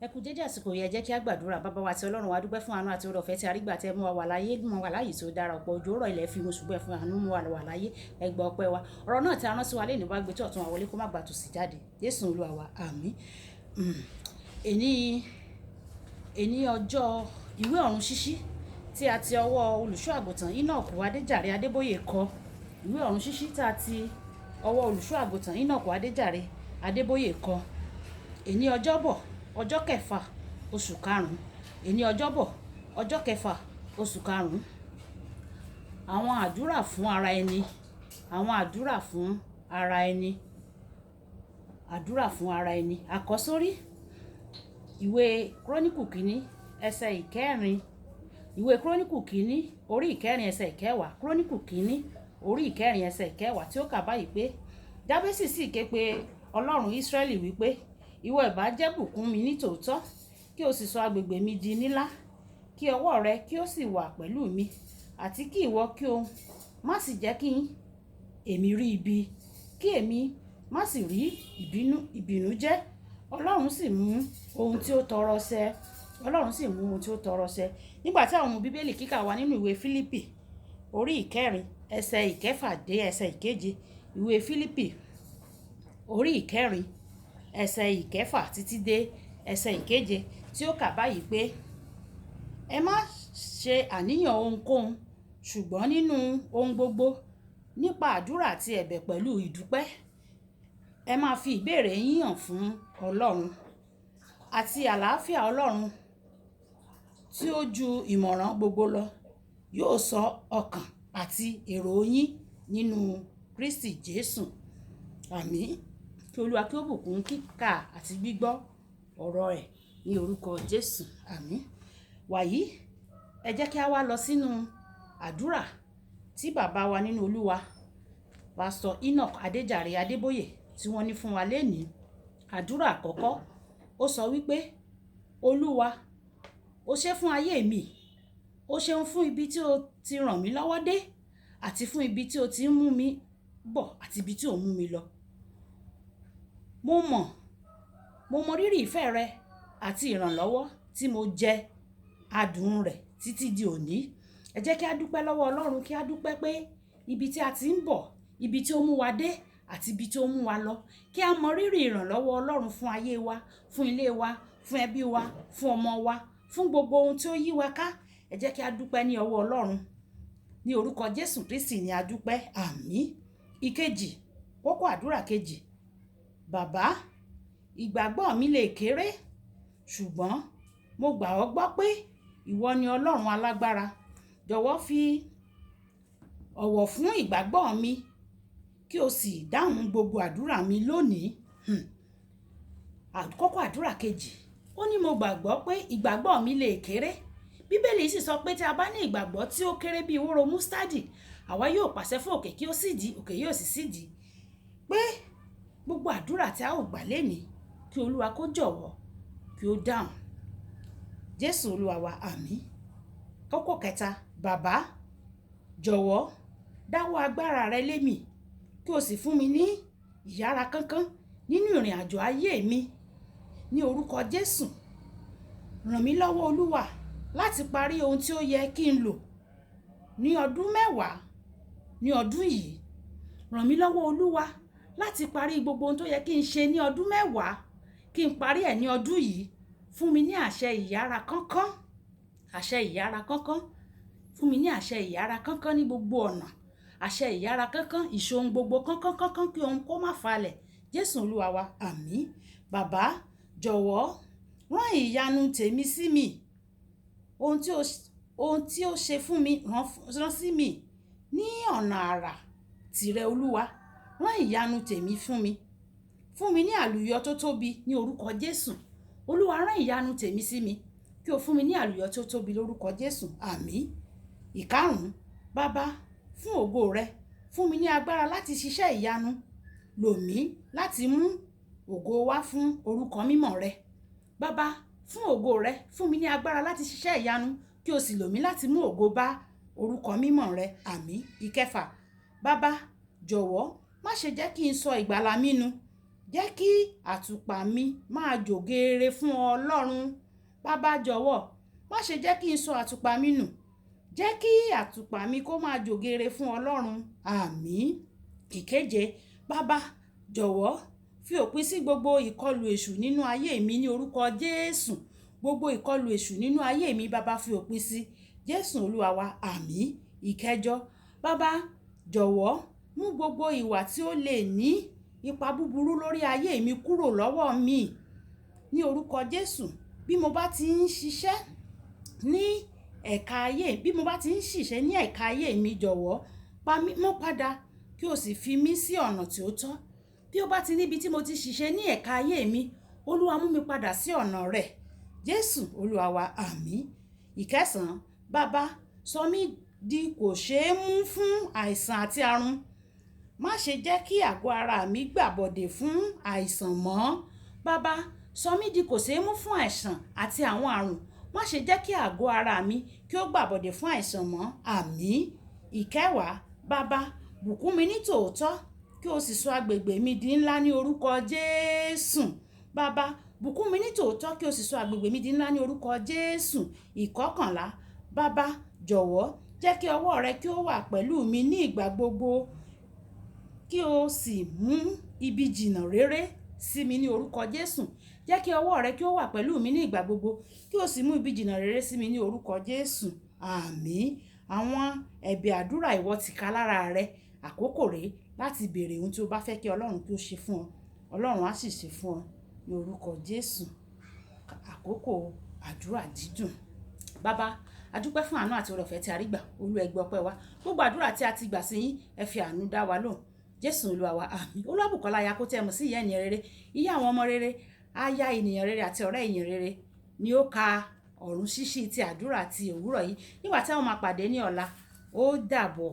Ẹ kú dédé àsìkò yìí, ẹ jẹ́ kí a gbàdúrà. Bàbá wa àti Ọlọ́run wa, dúpẹ́ fún àánú àti oore ọ̀fẹ́ tí a rí gbà tí ẹ mú wa wà láyé, mú wa wà láàyè tí ó dára. Ọ̀pọ̀ òjò rọ̀, ilẹ̀ fi mu, ṣùgbọ́n ẹ fún àánú mú wa wà láyé. Ẹ gba ọpẹ́ wa. Ọ̀rọ̀ náà tí a rán sí wa lénìí, wá gbé tí ọ̀tún wa wọlé, kó má gba tòsì jáde. Jésù Olúwa wa, àmín. Èní, èní ọjọ́ ìwé ọ̀run ṣíṣí tí a ti ọwọ́ olùṣọ́ àgùntàn Enoch Adéjàre Adébóyè kọ. Ìwé ọ̀run ṣíṣí tí a ti ọwọ́ olùṣọ́ àgùntàn Enoch Adéjàre Adébóyè kọ. Èní ọjọ́bọ̀, ọjọ́ kẹfà, oṣù karùn-ún. Èní ọjọ́bọ̀, ọjọ́ kẹfà, oṣù karùn-ún. Àwọn àdúrà fún ara ẹni. Àwọn àdúrà fún ara ẹni. Àdúrà fún ara ẹni. Àkọ́sórí ìwé Kúrónìkù kìíní, ẹsẹ̀ ìkẹrin. Ìwé Kúrónìkù kìíní, orí ìkẹrin, ẹsẹ̀ ìkẹwàá. Kúrónìkù kìíní, orí ìkẹrin, ẹsẹ̀ ìkẹwàá tí ó kà báyìí pé, Jábésì sì ké pe Ọlọ́run Ísírẹ́lì wípé, ìwọ ìbá jẹ́ bùkún mi ní tòótọ́, kí o sì sọ agbègbè mi di nílá, kí ọwọ́ rẹ kí ó sì wà pẹ̀lú mi, àti kí ìwọ kí o má sì jẹ́ kí èmi rí ibi, kí èmi má sì rí ìbínú, ìbìnújẹ́. Ọlọ́run sì mú ohun tí ó tọrọ ṣẹ. Ọlọ́run sì mú ohun tí ó tọrọ ṣẹ. Nígbà tí àwọn ọmọ Bíbélì kíkà wà nínú ìwé Fílípì, orí ìkẹrin, ẹsẹ̀ ìkẹfà dé ẹsẹ̀ ìkeje. Ìwé Fílípì, orí ìkẹrin, ẹsẹ̀ ìkẹfà títí dé ẹsẹ̀ ìkeje tí ó kà báyìí pé, ẹ má ṣe àníyàn ohunkóhun, ṣùgbọ́n nínú ohun gbogbo, nípa àdúrà àti ẹ̀bẹ̀ pẹ̀lú ìdúpẹ́, ẹ máa fi ìbéèrè yín hàn fún Ọlọ́run. Àti àlàáfíà Ọlọ́run tí ó ju ìmọ̀ràn gbogbo lọ yóò sọ ọkàn àti èrò yín nínú Kristi Jésù. Àmín. Kí Olúwa kí ó bùkún kíkà àti gbígbọ́ ọ̀rọ̀ rẹ̀ ní orúkọ Jésù. Àmín. Wàyí, ẹ jẹ́ kí a wá lọ sínú àdúrà tí bàbá wa nínú Olúwa, Pastor Enoch Adéjàre Adébóyè, tí wọ́n ní fún wa lénìí. Àdúrà àkọ́kọ́, ó sọ wípé, Olúwa, o ṣé fún ayé mi, o ṣeun fún ibi tí o ti ràn mí lọ́wọ́ dé, àti fún ibi tí o ti ń mú mi bọ̀ àti ibi tí ò ń mú mi lọ. Mo mọ rírì ìfẹ́ rẹ àti ìrànlọ́wọ́ tí mo jẹ adùn rẹ̀ títí di òní. Ẹ jẹ́ kí a dúpẹ́ lọ́wọ́ Ọlọ́run, kí a dúpẹ́ pé ibi tí a ti ń bọ̀, ibi tí ó mú wa dé àti ibi tí ó mú wa lọ. Kí a mọ rírì ìrànlọ́wọ́ Ọlọ́run fún ayé wa, fún ilé wa, fún ẹbí wa, fún ọmọ wa, fún gbogbo ohun tí ó yí wa ká. Ẹ jẹ́ kí a dúpẹ́ ní ọwọ́ Ọlọ́run. Ní orúkọ Jésù Kristi ni a dúpẹ́. Àmín. Ìkejì, kókó àdúrà kejì. Bàbá, ìgbàgbọ́ mi lè kéré, ṣùgbọ́n mo gbà ọ́ gbọ́ pé ìwọ ni Ọlọ́run alágbára. Jọ̀wọ́ fi ọ̀wọ̀ fún ìgbàgbọ́ mi kí o sì dáhùn gbogbo àdúrà mi lónìí. Kókó àdúrà kejì. Ó ní mo gbàgbọ́ pé ìgbàgbọ́ mi lè kéré. Bíbélì sì sọ pé tí a bá ní ìgbàgbọ́ tí ó kéré bí wóró mustadi, àwa yóò pàṣẹ fún òkè kí ó sì di, òkè yóò sì sì di. Pé gbogbo àdúrà tí a ó gbà lénìí, kí Olúwa kó jọ̀wọ́ kí ó dáhùn. Jésù Olúwa wa, àmín. Kókó kẹta, bàbá, jọ̀wọ́ dáwọ́ agbára rẹ lé mi kí o sì fún mi ní ìyára kánkán nínú ìrìnàjò ayé mi. Ní orúkọ Jésù, ràn mí lọ́wọ́ Olúwa láti parí ohun tí ó yẹ kí n lò ní ọdún mẹ́wàá ní ọdún yìí. Ràn mí lọ́wọ́ Olúwa láti parí gbogbo ohun tó yẹ kí n ṣe ní ọdún mẹ́wàá, kí n parí ẹ̀ ní ọdún yìí. Fún mi ní àṣẹ ìyára kánkán, àṣẹ ìyára kánkán. Fún mi ní àṣẹ ìyára kánkán ní gbogbo ọ̀nà. Àṣẹ ìyára kánkán, ìṣohun gbogbo kánkán kánkán kí ohun kó má falẹ̀. Jésù Olúwa wa, àmín. Bàbá, jọ̀wọ́ rán ìyanu tèmi sí mi. Ohun tí ó ṣe fún mi, rán sí mi ní ọ̀nà àrà tìrẹ Olúwa. Rán ìyanu tèmi fún mi. Fún mi ní àlùyọ tó tóbi ní orúkọ Jésù. Olúwa, rán ìyanu tèmi sí mi kí o fún mi ní àlùyọ tó tóbi lórúkọ Jésù. Àmín. Ìkarùn-ún, bàbá, fún ògo rẹ, fún mi ní agbára láti ṣiṣẹ́ ìyanu. Lò mí láti mú ògo wá fún orúkọ mímọ́ rẹ. Bàbá, fún ògo rẹ, fún mi ní agbára láti ṣiṣẹ́ ìyanu kí o sì lò mí láti mú ògo bá orúkọ mímọ́ rẹ. Àmín. Ìkẹfà, bàbá, jọ̀wọ́ má ṣe jẹ́ kí n sọ ìgbàlà mi nù. Jẹ́ kí àtùpà mi máa jò geere fún ọ Ọlọ́run. Baba jọ̀wọ́, má ṣe jẹ́ kí n sọ àtùpà mi nù. Jẹ́ kí àtùpà mi kó máa jò geere fún Ọlọ́run. Àmín. Ìkeje, Baba jọ̀wọ́, fi òpin sí gbogbo ìkọlù èṣù nínú ayé mi ní orúkọ Jésù. Gbogbo ìkọlù èṣù nínú ayé mi, Baba fi òpin sí. Jésù Olúwa wa. Àmín. Ìkẹjọ, Baba jọ̀wọ́, mú gbogbo ìwà tí ó lè ní ipa búburú lórí ayé mi kúrò lọ́wọ́ mi ní orúkọ Jésù. Bí mo bá ti ń ṣiṣẹ́ ní ẹ̀ka ayé, bí mo bá ti ń ṣiṣẹ́ ní ẹ̀ka ayé mi, jọ̀wọ́ pa mí mọ́ padà kí o sì fi mí sí ọ̀nà tí ó tọ́. Bí ó bá ti níbi tí mo ti ṣiṣẹ́ ní ẹ̀ka ayé mi, Olúwa mú mi padà sí ọ̀nà rẹ̀. Jésù Olúwa wa. Àmín. Ìkẹsàn, Baba sọ mí di kò ṣe é mú fún àìsàn àti àrùn. Má ṣe jẹ́ kí àgọ́ ara mi gbàbọ̀dè fún àìsàn mọ́. Baba sọ mí di kò ṣe é mú fún àìsàn àti àwọn àrùn. Má ṣe jẹ́ kí àgọ́ ara mi kí ó gbàbọ̀dè fún àìsàn mọ́. Àmín. Ìkẹwàá, Baba bùkún mi ní tòótọ́ kí o sì sọ agbègbè mi di ńlá ní orúkọ Jésù. Baba bùkún mi ní tòótọ́ kí o sì sọ agbègbè mi di ńlá ní orúkọ Jésù. Ìkọkànlá, Baba jọ̀wọ́, jẹ́ kí ọwọ́ rẹ kí ó wà pẹ̀lú mi ní ìgbà gbogbo kí o sì mú ibi jìnnà réré sí mi ní orúkọ Jésù. Jẹ́ kí ọwọ́ rẹ kí ó wà pẹ̀lú mi ní ìgbà gbogbo kí o sì mú ibi jìnnà réré sí mi ní orúkọ Jésù. Àmín. Àwọn ẹ̀bẹ̀ àdúrà ìwọ tìka lára rẹ. Àkókò rè láti bèèrè ohun tí o bá fẹ́ kí Ọlọ́run kí ó ṣe fún ọ. Ọlọ́run á sì ṣe fún ọ ní orúkọ Jésù. Àkókò àdúrà dídùn. Baba, a dúpẹ́ fún àánú àti oore-ọ̀fẹ́ tí a rí gbà. Olúwa, ẹ gbọ́ ọpẹ́ wa. Gbogbo àdúrà tí a ti gbà sí yín, ẹ fi àánú dá wa lóhùn. Jésù Olúwa wa. Àmín. Olúwabùkọ́lá aya kó tí ẹ mọ̀ sí ìyá ènìyàn rere, ìyá àwọn ọmọ rere, aya ènìyàn rere àti ọ̀rẹ́ ènìyàn rere ni ó ka ọ̀run ṣíṣí ti àdúrà ti òwúrọ̀ yìí. Nígbà tí a ó máa pàdé ní ọ̀la, ó dàbọ̀.